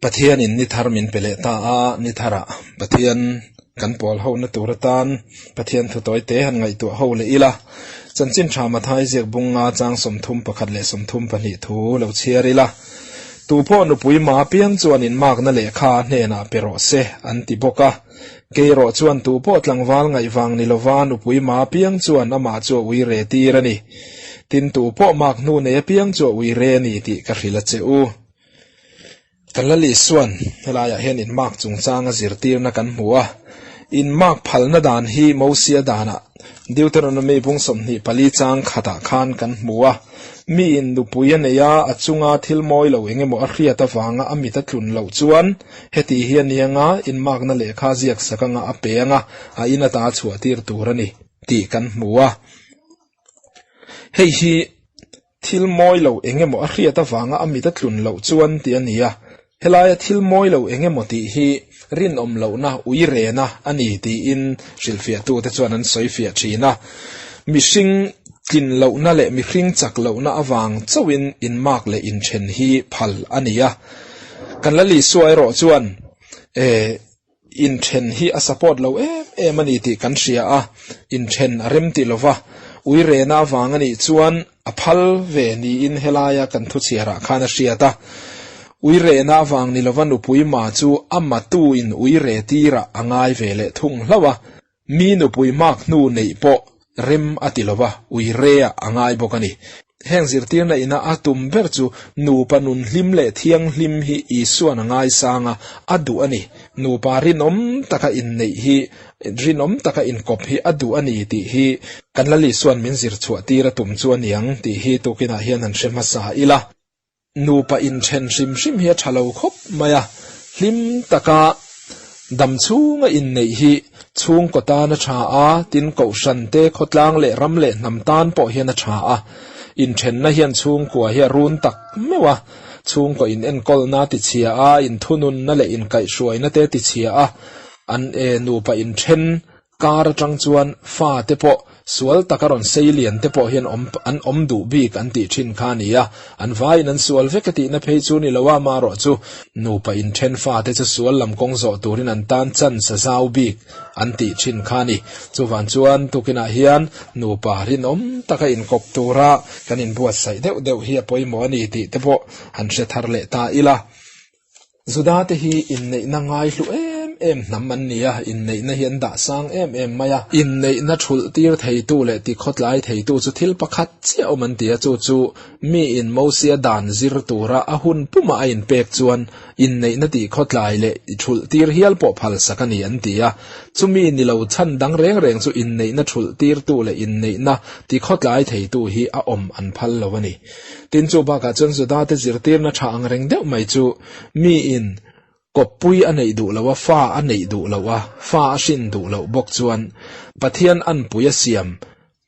Pathianin ni thar min pe leh ta a, ni tharah Pathian kan pawl hona tur atan Pathian thu tawi te han ngaihtuah ho leh ila. Chanchin tha Mathai ziak bunga chang 31 leh 32 thu lo chhiar ila. Tu pawh nupui ma piang chuan inmakna lehkha a hnenah pe rawh se an ti bawk a. Kei erawh chuan tu pawh tlangval ngaihvang ni lova nupui ma piang chuan amah chu a ui re tir a ni. Tin, tu pawh mak hnu nei apiang chu a ui re a ni tih ka hrilh a che u. Kan la Lisuan helaiah hian inmak chungchanga zirtirna kan hmu a. Inmak phalna dan hi Mosia danah Deuteronomy bung 24 chang khatah khan kan hmu a. Mi in nupui a nei a, a chunga thil mawi lo eng emaw a hriat avanga a mit a tlun loh chuan heti hi a ni anga, inmakna lehkha ziak sak anga a pe anga, a in ata a chhuahtir tur a ni tih kan hmu a. Hei hi thil mawi lo eng emaw a hriat avanga a mit a tlun loh chuan tih a ni a. Helaia thil mawi lo eng emaw tih hi rinawm lohna, ui rena a ni tiin hrilhfiahtute chuan an sawi fiah thin a. Mihring tlin lohna leh mihring chak lohna avang chauhin inmak leh inthen hi phal a ni a. Kan la Lisua erawh chuan eh inthen hi a support lo em em a ni tih kan hria a, inthen a rem ti lova, ui rena avang a nih chuan a phal ve niin helaia kan thuchhiarah khan a hriat a. Ui rehna avang ni lova nupui ma chu a matuin ui re tirah a ngai ve leh thung hlauh a, mi nupui hmak hnu neih pawh rem a ti lova, ui reah a ngai bawk a ni. Heng zirtirna ina a tum ber chu nupa nun hlim leh thianghlim hi Isuan a ngaisang a, a duh a ni. Nupa rinawm taka inneih hi, rinawm taka inkawp hi a duh a ni tih hi kan Lal Isuan min zir chhuah tir a tum chu a niang tih hi tukinah hian han hre hmasa ila. Nupa inthen hrim hrim hi a tha lo khawp mai a, hlim taka dam chhunga inneih hi chhungkaw tan a tha a, tin kohhran te, khawtlang leh ram leh hnam tan pawh hian a tha a. Inthenna hian chhungkua hi a run tak meuh a, chhungkaw inenkawlna ti chhia a, inthununna leh inkaihhruaina te ti chhia a, an e nupa inthen Kar atang chuan fa te pawh sual taka rawn sei lian te pawh hian awm an awm duh bik an tih thin kha a ni a, an vaiin an sual vek a tihna phei chu ni lo a, amaherawh chu nupa inthen fa te chu sual lam kawng zawh turin an tan chance a zau bik an tih thin kha a ni. Chuvang chuan tukinah hian nupa rinawm taka inkawp tura kan inbuatsaih deuh deuh hi a pawimawh a ni tih te pawh han hre thar leh ta ila. Juda te hi inneihna ngaihlu em em hnam an ni a, inneihna hi an dah sang em em mai a. Inneihna thulh tir theitu leh tikhawtlai theitu chu thil pakhat chiah awm an ti a, chu chu miin Mosia dan zir tura a hun pumah a inpek chuan inneihna tihkhawtlai leh thulh tir hial pawh phalsak a ni an ti a. Chumi ni lo chhan dang reng reng chu inneihna thulh tirtu leh inneihna tikhawtlai theitu hi a awm an phal lo a ni. Tin, chu bakah chuan Judate zirtirna tha ang reng deuh mai chu miin kawppui a neih duh loh a, fa a neih duh loh a, fa a hrin duh loh bawk chuan Pathian anpui a siam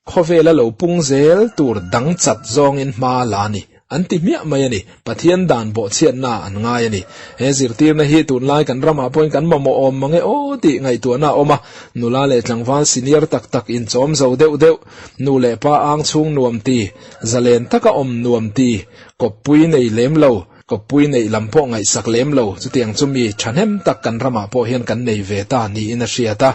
khawvela lo pung zel tur dang chat zawngin hma la a ni an ti hmiah mai a ni. Pathian dan bawhchhiatna an ngai a ni. He zirtirna hi tunlai kan ramah pawhin kan mamawh awm mang e aw tih ngaihtuahna a awm a, nula leh tlangval senior tak tak inchawm zo deuh deuh, nu leh pa ang chhung nuam ti, Zalen taka awm nuam ti, kawppui nei lem lo, kawppui neih lam pawh ngaihsak lem lo, chutiang chu mi thahnem tak kan ramah pawh hian kan nei ve ta niin a hriat a.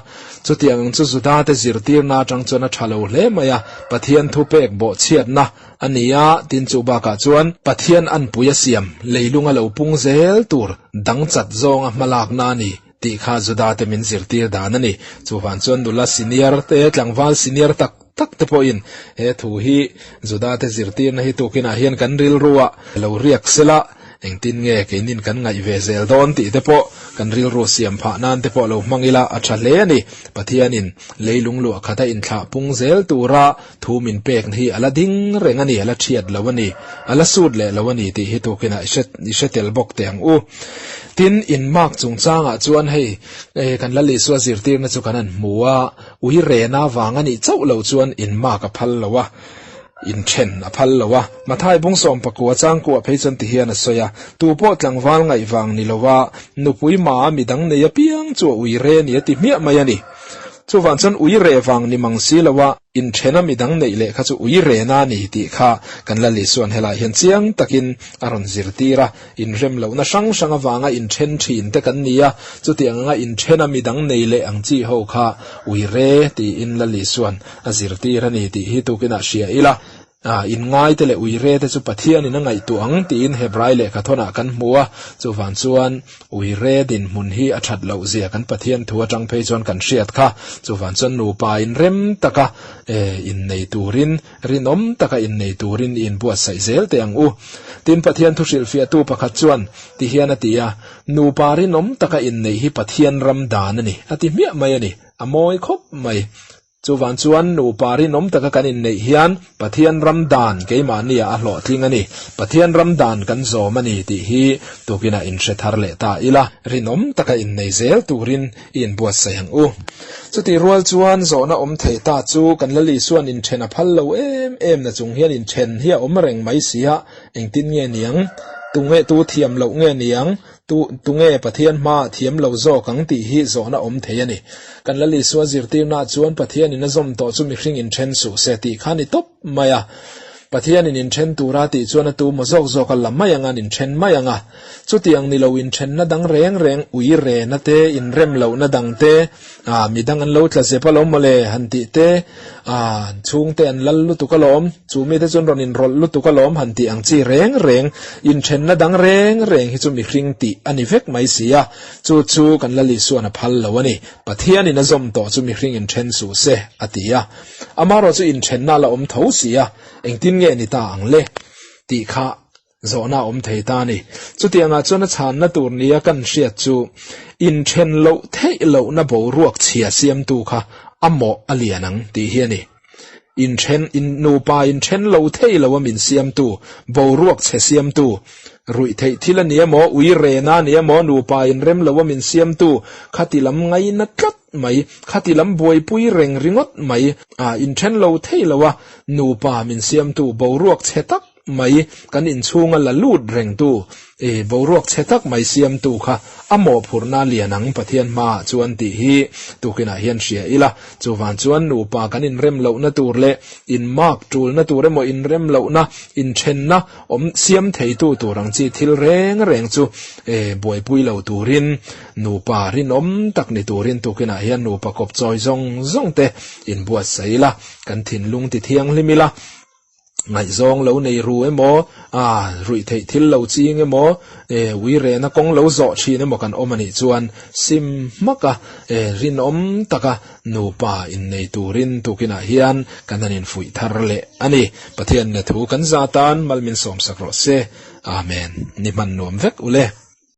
Chutiang ang chu Judate zirtirna atang chuan a tha lo hle mai a, Pathian thupek bawhchhiatna a ni a, tin chu bakah chuan Pathian anpui a siam leilunga lo pung zel tur dang chat zawnga hmalakna a ni tih kha Judate min zirtir dan a ni. Chuvang chuan nula senior te, tlangval senior tak tak te pawhin he thu hi Judate zirtirna hi tukinah hian kan rilruah lo riak sela, engtin nge keinin kan ngaih ve zel dawn tih te pawh kan rilru siam phah nan te pawh lo hmang ila a tha hle a ni. Pathianin leilung luah khata inthlah pung zel tura thu min pek hi a la ding reng a ni, a la thiat lo a ni, a la sut leh lo a ni tih hi tukinah i hre tel bawk teh ang u. Tin, inmark chungchangah chuan hei kan Lal Isua zirtirna chu kan han hmu a, Ui rena vang a nih chauh lo chuan inmak a phal lo a, inthen a phal lo a. Mathai bung 19 changkuah phei chuan tihian a sawi a, Tu pawh tlangval ngaih vang ni lo a, nupui ma midang nei apiang chu a ui re ni a ti hmiah mai a ni. Chuvang chuan uire vang ni mang si lo a, inthena midang neih leh kha chu uirena a ni tih kha kan Lal Isua'n helaiah hian chiang takin a rawn zirtir a. Inrem lohna hrang hrang avanga inthen thin te kan ni a, chutiang anga inthena midang nei leh ang chi ho kha uire tiin Lal Isua'n a zirtir a ni tih hi tukinah hria ila. A, inngaite leh uire te chu Pathianin a ngaihtuah ang tiin Hebrai lehkhathawnah kan hmu a, chuvang chuan uire dinhmun hi a that loh zia kan Pathian thu atang phei chuan kan hriat kha. Chuvang chuan nupa inrem taka e, innei turin, rinawm taka innei turin i inbuatsaih zel teh ang u. Tin, Pathian thu hrilhfiahtu pakhat chuan ti hian a ti a, Nupa rinawm taka inneih hi Pathian ram dan a ni, a ti hmiah mai a ni. A mawi khawp mai. Chuvang chuan nupa rinawm taka kan inneih hian Pathian ram dan keimahniah a hlawhtling a ni. Pathian ram dan kan zawm a ni tih hi tukinah inhre thar leh ta ila. Rinawm taka innei zel turin i inbuatsaih ang u. Chutih rual chuan zawhna awm thei ta chu kan Lal Isua'n inthen a phal lo em em na chung hian inthen hi a awm reng mai si a, engtin nge niang? Tunge tu thiam loh nge niang? Tu, tunge Pathian hmaah thiam lo zawk ang tih hi zawhna awm thei a ni. Kan Lal Isua zirtirnaah chuan Pathianin a zawm tawh chu mihring inthen suh se tih kha a ni tawp mai a. Pathianin inthen tura tih chuan a tu maw zawk zawk a la mai ang a, an inthen mai ang a. Chutiang ni lo inthenna dang reng reng, ui rena te, inrem lohna dang te, Ah, midang an lo tla zep alawm mawle, han tih te, ah, chhungte an lal lutuk alawm, chu mite chuan rawn inrawlh lutuk alawm han tih ang chi reng reng, inthenna dang reng reng hi chu mihring tih a ni vek mai si a, chu chu kan Lal Isua'n a phal lo a ni. Pathianin a zawm tawh chu mihring inthen suh se, a ti a. Amaherawh chu inthenna a la awm tho si a, engtin nge ni ta ang le? tih kha Zawhna a awm thei ta a ni. Chutiangah chuan a chhanna tur nia kan hriat chu inthen loh theih lohna boruak chhia siamtu kha a mawh a lian ang tih hi a ni. Inthen, in, nupa inthen lo thei lo a min siamtu, boruak chhe siamtu, ruih theih thil a ni emaw, ui rena a ni emaw, nupa inrem lo a min siamtu khati lam ngaina tlat mai, khati lam buaipui reng ringawt mai, a inthen lo thei lo a nupa min siamtu boruak chhe tak mai kan inchhunga la lut rengtu e boruak chhe tak mai siamtu kha a mawhphurhna lian ang Pathian hmaah chuan tih hi tukinah hian hria ila. Chuvan chuan nupa kan inrem lohna tur leh inmark tulna tur emaw inrem lohna inthenna awm siam theitu tur ang chi thil reng reng chu e buaipui lo turin nupa rinawm tak ni turin tukinah hian nupa kawpchawi zawng zawng te inbuatsaih ila, kan thinlung ti thianghlim ila. Ngaihzawng lo nei ru emaw, a ruih theih thil lo ching emaw, e uirehna kawng lo zawh thin emaw kan awm a nih chuan sim hmak a, e rinawm taka nupa innei turin tukinah hian kan han infuih thar leh a ni. Pathian ne thu kan za tan mal min sawmsak rawh se. Amen. Ni hman nuam vek ule.